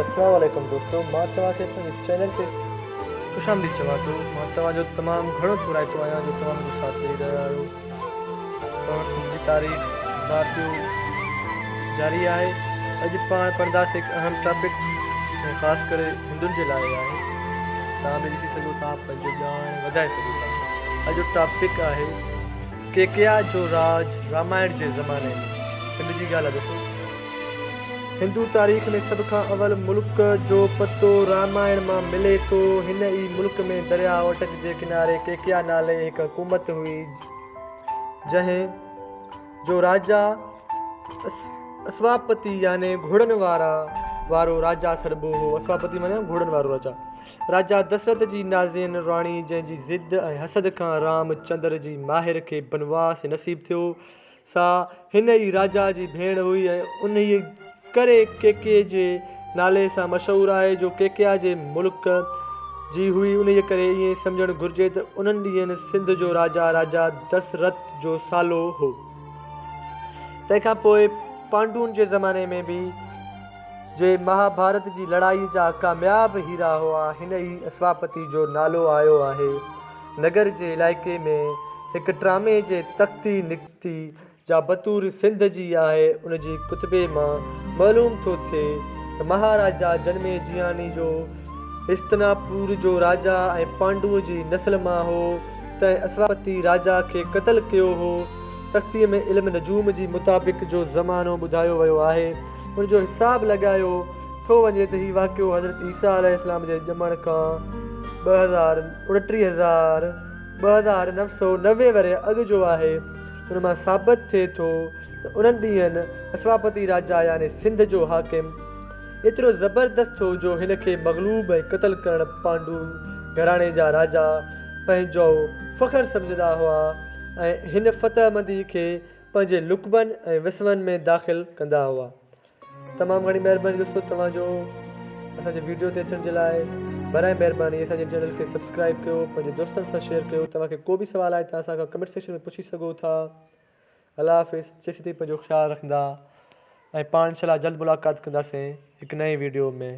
السلام عليڪم دوستو مان توهان کي پنهنجي چينل تي خوش آمديد چوان ٿو مان توهان جو تمام گهڻو ٿورائتو آهيان جو توهان منهنجو ساٿ ڏئي رهيا آهيو توهان سنڌ جي تاريخ باب جاري آهي اڄ پاڻ پڙهنداسين هڪ اهم ٽاپڪ ۽ خاص ڪري هندن جي لاء آهي توهان به ڏسي سگهو ٿا پنهنجو ڄاڻ وڌائي سگهو ٿا اڄ جو ٽاپڪ آهي ڪيڪيا جو راڄ رامائڻ جي زماني ۾ سنڌ جي ڳالهه آهي دوستو. هندو تاريخ ۾ سڀ کان اول ملڪ جو پتو رامائڻ مان ملي ٿو. هن ئي ملڪ ۾ درياء اٽڪ جي ڪناري ڪيڪيا نالي هڪ حڪومت هئي، جنهن جو راجا اسواپتي يعني گهوڙن وارو راجا سڏبو هو. اسواپتي معنيٰ گهوڙن وارو راجا. راجا دسرت جي نازين راڻي جنهن جي ضد ۽ حسد کان رام چندر جي ماهر کي بنواس نصيب ٿيو، سا هن ئي راجا جي ڀيڻ هئي ۽ انهيء ڪري ڪيڪي جي نالي سان مشهور آهي جو ڪيڪيا جي ملڪ جي هئي. انهيء ڪري ائين سمجهڻ گهرجي ته انهن ڏينهن سنڌ جو راجا راجا دسرت جو سالو هو. تنهن کان پوء پانڊون جي زماني ۾ به جي مهاڀارت جي لڙائيء جا ڪامياب هيرا هئا، هن ئي اسواپتي جو نالو آيو آهي. نگر جي علائقي ۾ هڪ ٽرامي جي تختي نڪتي، جا بطور سنڌ جي آهي، ان جي ڪتبي مان معلوم ٿو ٿئي ته مهاراجا جنمي جياني جو هستناپور جو راجا ۽ پانڊوء جي نسل مان هو، تنهن اسواپتي راجا کي قتل ڪيو هو. تختيء ۾ علم نجوم جي مطابق جو زمانو ٻڌايو ويو آهي، ان جو حساب لڳايو ٿو وڃي ته هي واقعو حضرت عيسيٰ عليه السلام جي ڄمڻ کان 2029 2990 ورهيه اڳ جو آهي. ان مان ثابت ٿئي ٿو ته انهن ڏينهن اسواپتي راجا يعني سنڌ جو حاڪم ايترو زبردست هو جو هن کي مغلوب ۽ قتل ڪرڻ پانڊو گهراڻي جا راجا پنهنجو فخر سمجهندا هئا ۽ هن فتحمندي کي پنهنجي لقبن ۽ وسمن ۾ داخل ڪندا هئا. تمام گهڻي مهرباني دوستو توهان جو اسان جي ويڊيو تي اچڻ جي لاء برائي مهرباني اسان جي چينل کي سبسڪرائب ڪيو پنهنجي دوستن سان شيئر ڪيو توهان کي ڪو به سوال آهي ته اسان کان ڪمينٽ سيڪشن ۾ پڇي سگهو ٿا الله حافظ جيسين تائين پنهنجو خيال رکندا ۽ پاڻ انشاء الله جلد ملاقات ڪنداسين هڪ نئين ويڊيو ۾.